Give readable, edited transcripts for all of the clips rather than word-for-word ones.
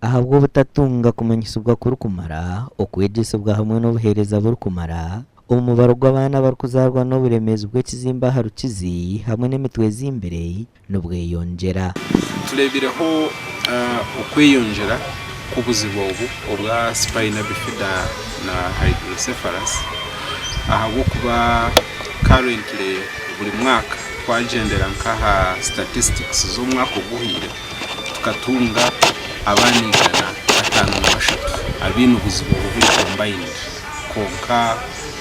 Ahabw'obutatunga kumanyisibwa kurikumara, okwegyesibwa hamwe n'obuheereza burikumara, omubaro gw'abaana abarikuzaarwa n'oburemeezi bw'ekizimba aha rukizi hamwe n'emitwe ezimbire nibweyongyera. Tureebireho okweyongyera kw'obuzibu obu obwa Spina Bifida na Hydrocephalus ahabw'okuba currently buri mwaka twagyendera nk'aha statistics z'omwaka oguhweire tukatunga abaana 153 abaine obuzibu obu buri combined kwonka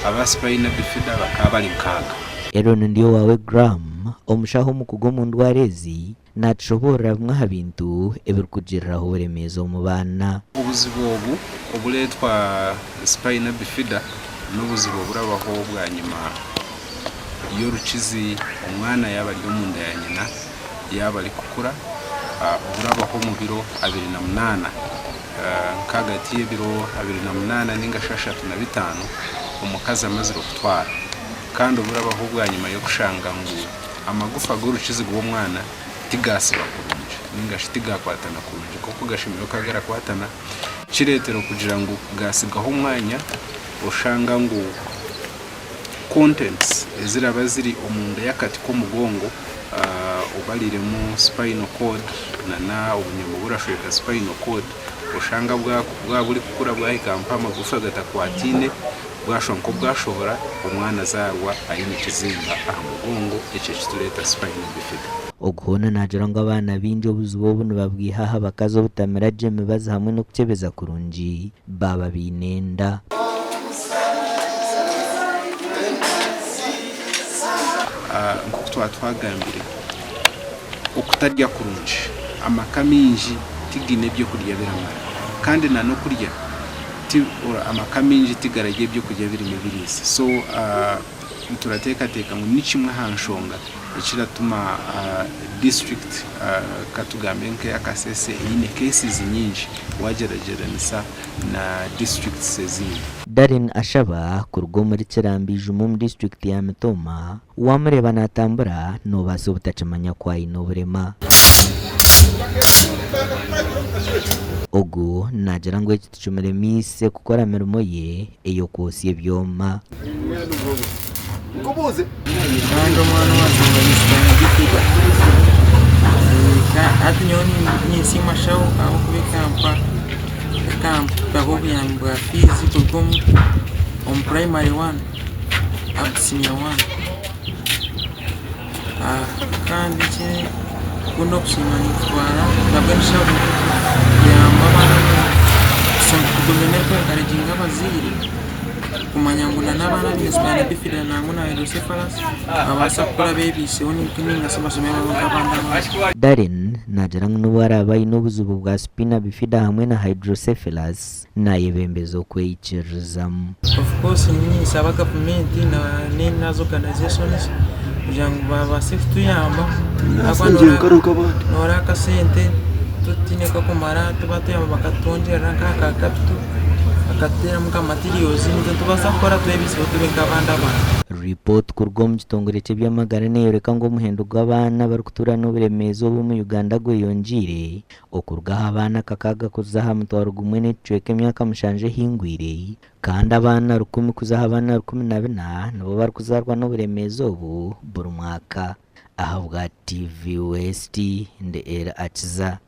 aba Spina Bifida bakaba bari nkaaga. Aaron Ndyowawe Graham, omushaho omukugu omu ndwara ezi, naatushoboorora bimwe aha bintu ebirikugiriraho oburemeezi omu baana. Obuzibu obu obureetwa Spina Bifida n'obuzibu oburabaho bwanyima y'orukizi omwana yaaba ari omunda ya nyina yaaba arikukura oburabaho omu biro 28 nk'ahagati y'ebiro 28 ninga shi 35 omukazi amazire kutwara kandi oburabaho bwanyima y'okushanga ngu amagufa g'orukizi rw'omwana tigaasiba kurungi ninga shi tigakwatana kurungi nk'oku gashemereire kuba garakwatana kireetera okugira ngu gaatsigaho omwanya oshanga ngu contents eziraba ziri omunda y'akati k'omugongo obariremu spinal cord nana obunyama oburashweka spinal cord oshanga bwaba burikukura bwahika mpaha amagufa gatakwataine bwashwa nk'obwashohora omwana azaarwa aine ekizimba aha mugongo ekyo ekitureeta spina bifida. Ogu hoona naagira ngu abaana baingi obuzibu obu nibabwiha aha bakazi obutamira gye emibazi hamwe n'okukyebeza kurungi baaba baine enda. Nk'oku twaba twagambire, okutarya kurungi, amaka maingi tigaine ebyokurya biramara kandi n'okurya amaka maingi tigararya ebyokurya birimu ebiriisa. So turateekateeka ngu ni kimwe aha nshonga ekiratuma disiturikiti katugambe nk'eya Kasese eine cases nyingi wagyeragyeranisa na disiturikiti ezindi. Darren Ashaba kuruga omuri Kirambi Ijumu omu disiturikiti ya Mitooma, wamureeba natambura nobaasa obutakimanya ku aine oburema. Ogu naagira ngu eki tikimuremiise kukora mirimo ye ey'okwotsya ebyoma. Kandi omwana owaatunga spina bifida hati nyowe ninsiima shaho ahabw'okuba ekampa ekampaho obuyambi bwa fiizi kuruga omu purayimare wani up to siniya wani kandi ekindi okusiima ninkitwara nabwo shaho kuyamba abaana kuguma eri enkareginga abazaire. Kumanya ngu n'abaana abaine spina bifida nangwa na hydrocephalus nibabaasa kukura bebiiseho ninga shi bashome babe nk'abandi abaana. Darren naagira ngu n'obu araabe aine obuzibu bwa spina bifida hamwe na hydrocephalus, naayebembeza okweyikiririzamu. Of course ninsaba gavumenti naza organisations kugira ngu babaase kutuyamba ahabw'okuba noreeba akasente tutaine kakumara tibatuyamba bakatwongyerera nka aha ka capital. Bakatuteeramu nka materials nitwe nitubaasa kukora twebiiseho tube nk'abandi abantu. Ripooti kuruga omu kitongore ky'eby'amagara neeyoreka ngu omuhendo gw'abaana abarikutuura n'oburemeezi obu omu Uganda gweyongyeire okuruga aha baana kakaaga kuza aha 1000 n'ekicweka emyaka mushanju ehingwire kandi abaana rukumi kuza aha baana 14 nibo barikuzaarwa n'oburemeezi obu buri mwaka. Ahabwa TV West, ndi Elly Akiza.